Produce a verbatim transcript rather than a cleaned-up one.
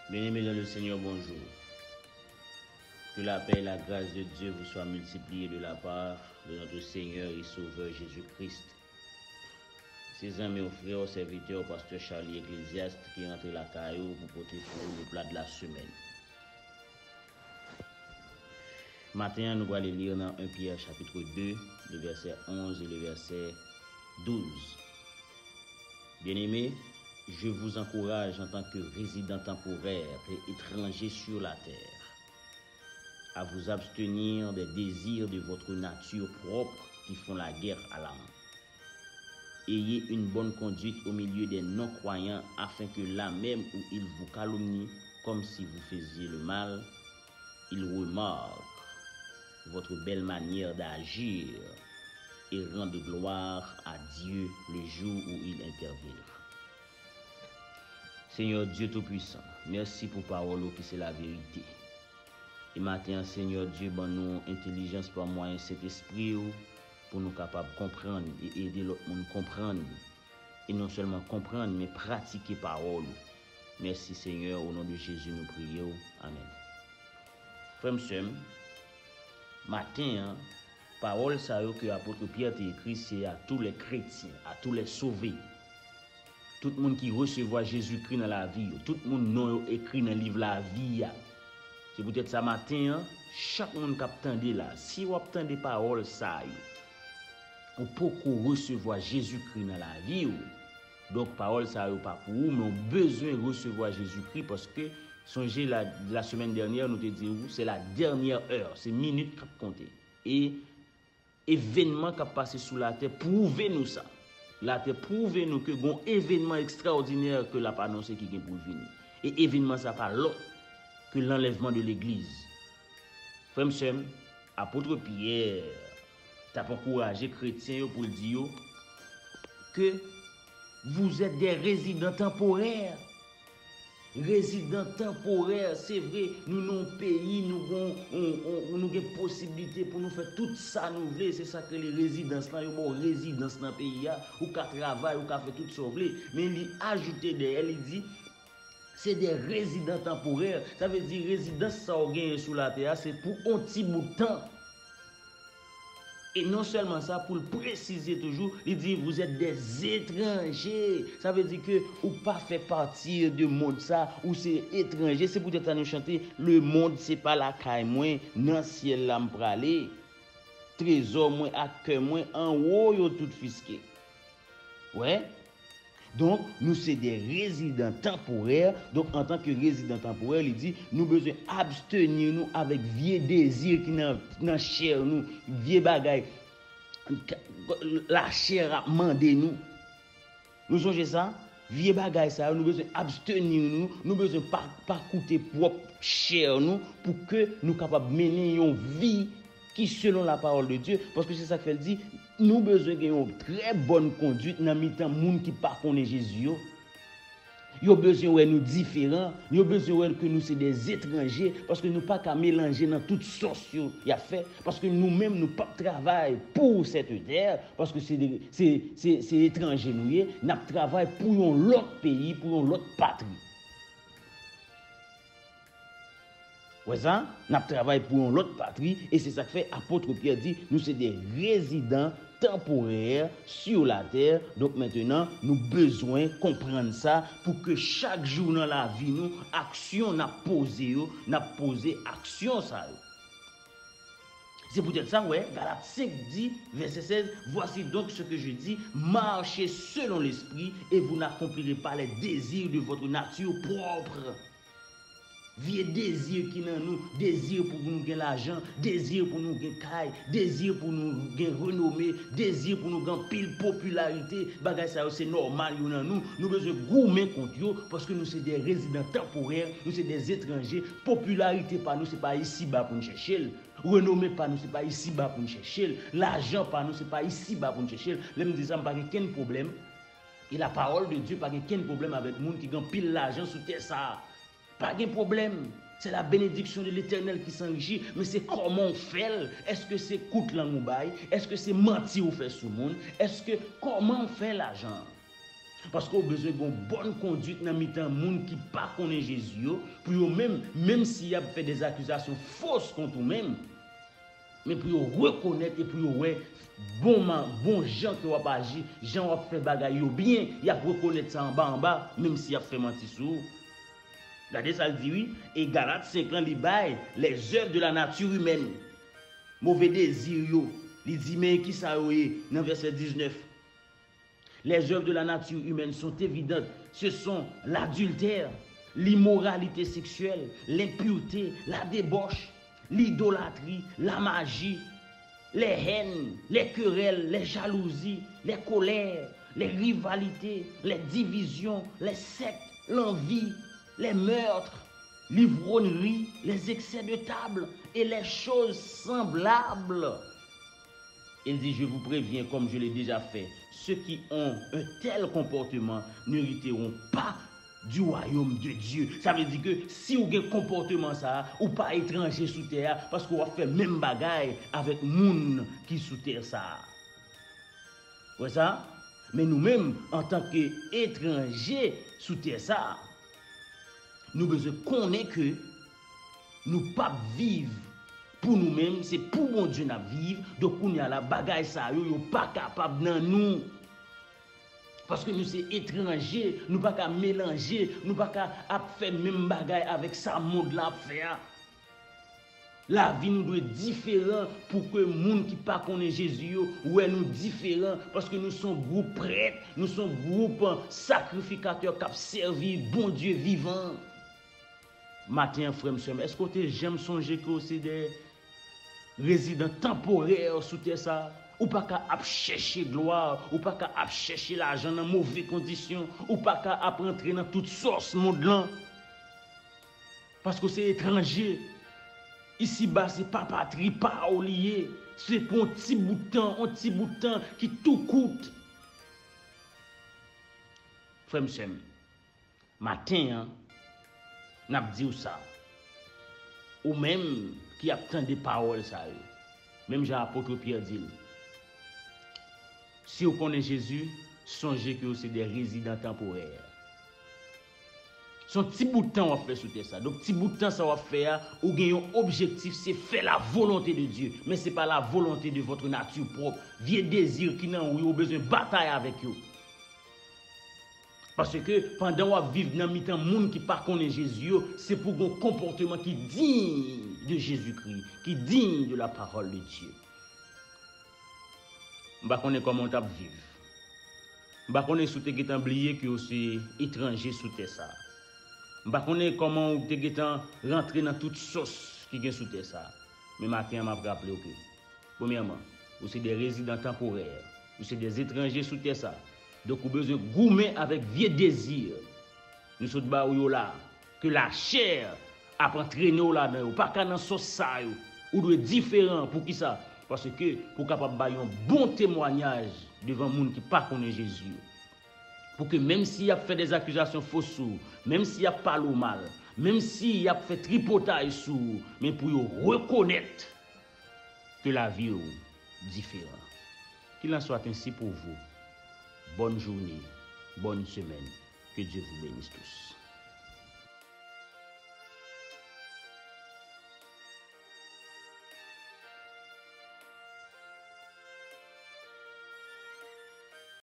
Bien-aimés dans le Seigneur, bonjour. Que la paix et la grâce de Dieu vous soient multipliées de la part de notre Seigneur et Sauveur Jésus-Christ. Se zanmi w, frè w, sèvitè w, pastè Charlie Ecclésiaste ki rantre lakay ou pou pote pou ou le plat de la semaine. Maten an, nou prale li nan en Pyè chapit de, le vèsè onz e le vèsè douz. Bien-aimés, je vous encourage en tant que résidents temporaires et étrangers sur la terre à vous abstenir des désirs de votre nature propre qui font la guerre à l'âme. Ayez une bonne conduite au milieu des non-croyants, afin que là même où ils vous calomnient, comme si vous faisiez le mal, ils remarquent votre belle manière d'agir et rendent gloire à Dieu le jour où il interviendra. Senyè Dye Toupisan, mèsi pou pawòl ou ki se laverite. E maten an, Senyè Dye, ban nou entèlijans pa mwayen Sentespri w pou nou kapab konprann e ede lòt moun konprann. E non sèlman konprann, men pratike pawòl ou. Mèsi, Senyè, o non de Jezi nou priye w. Amèn. Frè m, sè m, maten an, pawòl sa yo ke apot Pyè te ekri, se à tous les chrétiens, à tous les sauvés. Tout moun ki resevwa Jezikri nan lavi yo, tout moun non yo ekri nan liv lavi a. Se poutèt sa maten an, chak moun k ap tande la, si w ap tande pawòl sa yo, ou poko resevwa Jezikri nan lavi w, donk pawòl sa yo pa pou ou, men w bezwen resevwa Jezikri paske sonje la, la semaine dernière, nou te di w, se la dènyè è, se minit k ap konte. E evènman k ap pase sou latè pwouve nou sa. Latè pwouve nou ke gon evènman ekstraòdinè ke l ap anonse ki gen pou l vini. E evènman sa pa lòt ke l'enlèvement de l'église. Frè m, sè m, apot Pyè t ap ankouraje kretyen yo pou l di yo ke vous êtes des résidents temporaires. Rezidan tanporè, se vre, nou nan yon peyi, nou gon, on, on, nou gen posiblite pou nou fè tout sa nou vle. Se sa k rele rezidans lan. Yo ba w rezidans nan peyi a. Ou ka travay, ou ka fè tout sa w vle. Men li ajoute dèyè, li di, se de rezidan tanporè. Sa vle di rezidans sa w genyen sou latè a, se pou on ti bout tan. E non sèlman sa, pou l presize toujou, li di, vous êtes des étrangers. Sa vle di ke ou pa fè pati de mond sa, ou se etranje. Se poutèt sa nou chante, le monde se pa lakay mwen, nan syèl la m prale. Trezò mwen ak kè mwen anwo yo tout fiske. Wè? Donk, nou se de rezidan tanporè. Donk, antanke rezidan tanporè, li di, nou bezwen absteni nou avèk vye dezi ki nan, nan chè nou, vye bagay lachè ap mande nou. Nou sonje sa? Vye bagay sa yo, nou bezwen absteni nou, nou bezwen pa, pa koute pwòp chè nou pou ke nou kapab mennen yon vi ki selon la parole de Dieu, paske se sa k fè l di, nou bezwen gen yon trè bòn kondwit nan mitan moun ki pa konnen Jezi yo. Yo bezwen wè nou diferan, yo bezwen wè ke nou se de etranje, paske nou pa ka melanje nan tout sòs yo y ap fè, paske nou menm nou p ap travay pou sèt tè, paske se de, se, se, se etranje nou ye, n ap travay pou yon lòt peyi, pou yon lòt patri. Wè sa? N ap travay pou yon lòt patri, e se sa k fè apot Pyè di, nou se de rezidan tanporè sur la terre. Donk, mentenan, nou bezwen konprann sa pou ke chak jou nan lavi nou, aksyon n ap poze yo, n ap poze aksyon sa yo. Se poutèt sa, wè, Galat senk di, vèsè sèz, voici donc ce que je dis, marchez selon l'esprit et vous n'accomplirez pas les désirs de votre nature propre. Vye dezi ki nan nou, dezi pou nou gen lajan, dezi pou nou gen kay, dezi pou nou gen renome, dezi pou nou gen anpil popilarite, bagay sa yo se nòmal yo nan nou. Nou bezwen goumen kont yo, paske nou se de rezidan tanporè, nou se de etranje. Popilarite pa nou, se pa isiba pou n chèche l. Renome pa nou, se pa isiba pou n chèche l. Lajan pa nou, se pa isiba pou n chèche l. Lè m di sa, m pa gen kenn pwoblèm. E la parole de Dieu pa gen kenn pwoblèm avèk moun ki gen anpil lajan sou tè sa a. Pa gen pwoblèm. C'est la bénédiction de l'Éternel qui s'enrichit. Men se kòman w fè l. Èske se kout lang ou bay? Èske se manti ou fè sou moun? Èske kòman w fè lajan an? Paske w bezwen gen yon bòn kondwit nan mitan moun ki pa konnen Jezi yo, pou yo menm, menm si y ap fè dèzakizasyon fos kont ou menm, men pou yo rekonèt e pou yo wè bon, bon jan ke w ap aji, jan w ap fè bagay yo byen, y ap rekonèt sa anba anba, menm si y ap fè manti sou ou. Gade sa l di wi, e Galat senk lan li bay les œuvres de la nature humaine. Move dezi yo, li di men kisa yo ye nan vèsè diznèf. Les œuvres de la nature humaine sont évidentes. Ce sont l'adultère, l'immoralité sexuelle, l'impureté, la débauche, l'idolâtrie, la magie, les haines, les querelles, les jalousies, les colères, les rivalités, les divisions, les sectes, l'envie, les meurtres, l'ivrognerie, les excès de table et les choses semblables. Il dit, je vous préviens, comme je l'ai déjà fait, ceux qui ont un tel comportement n'hériteront pas du royaume de Dieu. Sa vle di ke si w gen konpòteman sa a, ou pa etranje sou tè a, paske w ap fè menm bagay avèk moun ki sou tè sa a. Wè sa? Men nou menm, antanke etranje sou tè sa a, nou bezwen konnen ke nou p ap viv pou nou menm, se pou Bondye n ap viv. Donk, kounye a la, bagay sa yo, yo pa kapab nan nou. Paske nou se etranje, nou pa ka melanje, nou pa ka ap fè menm bagay avèk sa mond lan ap fè a. Lavi nou dwe diferan pou ke moun ki pa konnen Jezi yo wè nou diferan, paske nou se yon gwoup prèt, nou se yon gwoup, eh, sakrifikatè k ap sèvi Bondye vivan an. Maten an, frè m, sè m, èske w te janm sonje ke w se de rezidan tanporè sou tè sa a? Ou pa ka ap chèche glwa, ou pa ka ap chèche lajan nan move kondisyon, ou pa ka ap rantre nan tout sòs mond lan. Paske w se etranje. Isiba se pa patri pa w li ye. Se pou yon ti bout tan, yon ti bout tan ki tou kout. Frè m, sè m, maten an, n ap di w sa. Ou menm ki ap tande pawòl sa yo, menm jan apot Pyè di l, si w konnen Jezi, sonje ke w se de rezidan tanporè. Se yon ti bout tan w ap fè sou tè sa. Donk, ti bout tan sa w ap fè a, ou gen yon objektif, se fè la volonte de Dye. Men se pa la volonte de votre nature propre. Vye dezi ki nan ou yo, ou bezwen batay avèk yo. Paske pandan w ap viv nan mitan moun ki pa konnen Jezi yo, se pou w gen yon konpòteman ki diy de Jezikri, ki diy de la parole de Dieu. M pa konnen kòman w t ap viv. M pa konnen si w te gentan bliye ke w se etranje sou tè sa a. M pa konnen kòman w te gentan rantre nan tout sòs ki gen sou tè sa a. Men maten an, m ap raple w ke premyèman, ou se de rezidan tanporè, ou se de etranje sou tè sa. Donk, ou bezwen goumen avèk vye dezi nou sot ba w yo la, ke lachè ap antrene w ladan yo. Ou pa ka nan sòs sa yo. Ou dwe diferan. Poukisa? Paske pou w kapab bay yon bon temwayaj devan moun ki pa konnen Jezi yo. Pou ke menm si y ap fè dèzakizasyon fos sou ou, menm si y ap pale w mal, menm si y ap fè tripotay sou ou, men pou yo rekonèt ke lavi w diferan. Qu'il en soit ainsi pour vous. Bonne journée, bonne semaine. Que Dieu vous bénisse tous.